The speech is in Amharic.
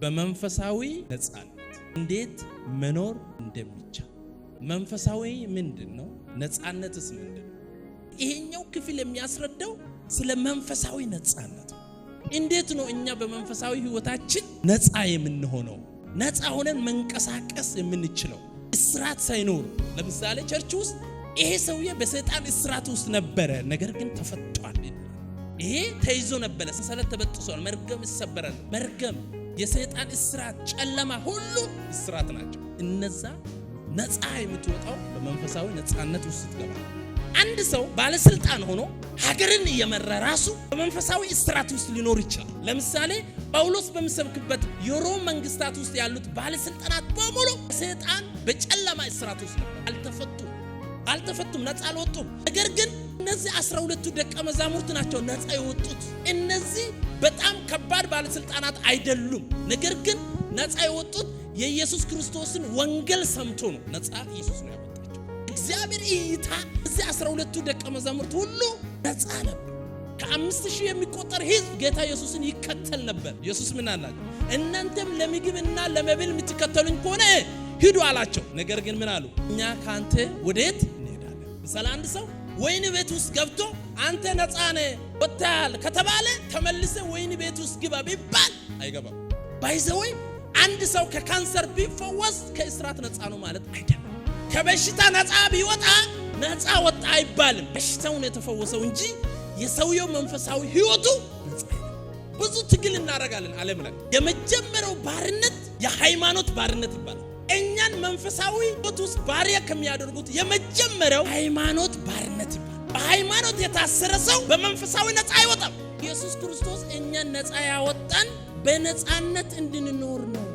በመንፈሳዊ ነፃነት እንዴት መኖር እንደሚቻል። መንፈሳዊ ምንድን ነው? ነፃነትስ ምንድን ነው? ይሄኛው ክፍል የሚያስረዳው ስለ መንፈሳዊ ነፃነት ነው። እንዴት ነው እኛ በመንፈሳዊ ህይወታችን ነፃ የምንሆነው? ነፃ ሆነን መንቀሳቀስ የምንችለው እስራት ሳይኖር። ለምሳሌ church ውስጥ ይሄ ሰውዬ በሰይጣን እስራት ውስጥ ነበረ፣ ነገር ግን ተፈቷል። ይሄ ተይዞ ነበረ፣ ሰንሰለት ተበጥሷል፣ መርገም ይሰበራል። መርገም፣ የሰይጣን እስራት፣ ጨለማ ሁሉ እስራት ናቸው። እነዛ ነፃ የምትወጣው በመንፈሳዊ ነፃነት ውስጥ ስትገባ። አንድ ሰው ባለስልጣን ሆኖ ሀገርን እየመራ ራሱ በመንፈሳዊ እስራት ውስጥ ሊኖር ይችላል። ለምሳሌ ጳውሎስ በሚሰብክበት የሮም መንግስታት ውስጥ ያሉት ባለስልጣናት በሙሉ ሰይጣን በጨለማ እስራት ውስጥ ነበር። አልተፈቱም፣ አልተፈቱም፣ ነፃ አልወጡም። ነገር ግን እነዚህ 12ቱ ደቀ መዛሙርት ናቸው ነፃ የወጡት። እነዚህ በጣም ከባድ ባለስልጣናት አይደሉም። ነገር ግን ነፃ የወጡት የኢየሱስ ክርስቶስን ወንጌል ሰምቶ ነው። ነፃ ኢየሱስ ነው ያወጣቸው። እግዚአብሔር እይታ እዚህ 12ቱ ደቀ መዛሙርት ሁሉ ነፃ ነበር። ከ5,000 የሚቆጠር ሕዝብ ጌታ ኢየሱስን ይከተል ነበር። ኢየሱስ ምን አላቸው? እናንተም ለምግብና ለመብል የምትከተሉኝ ከሆነ ሂዱ አላቸው። ነገር ግን ምን አሉ? እኛ ከአንተ ወዴት እንሄዳለን? ምሳሌ አንድ ሰው ወህኒ ቤት ውስጥ ገብቶ አንተ ነፃ ነህ ወጥተሃል ከተባለ ተመልሰ ወህኒ ቤት ውስጥ ግባ ቢባል አይገባም። By the way፣ አንድ ሰው ከካንሰር ቢፈወስ ከእስራት ነፃ ነው ማለት አይደለም። ከበሽታ ነፃ ቢወጣ ነፃ ወጣ አይባልም። በሽታውን የተፈወሰው እንጂ የሰውየው መንፈሳዊ ህይወቱ ነፃ አይደለም። ብዙ ትግል እናደርጋለን ዓለም ላይ። የመጀመሪያው ባርነት የሃይማኖት ባርነት ይባላል። እኛን መንፈሳዊ ህይወት ውስጥ ባሪያ ከሚያደርጉት የመጀመሪያው ሃይማኖት ባርነት ይባላል። በሃይማኖት የታሰረ ሰው በመንፈሳዊ ነፃ አይወጣም። ኢየሱስ ክርስቶስ እኛን ነፃ ያወጣን በነፃነት እንድንኖር ነው።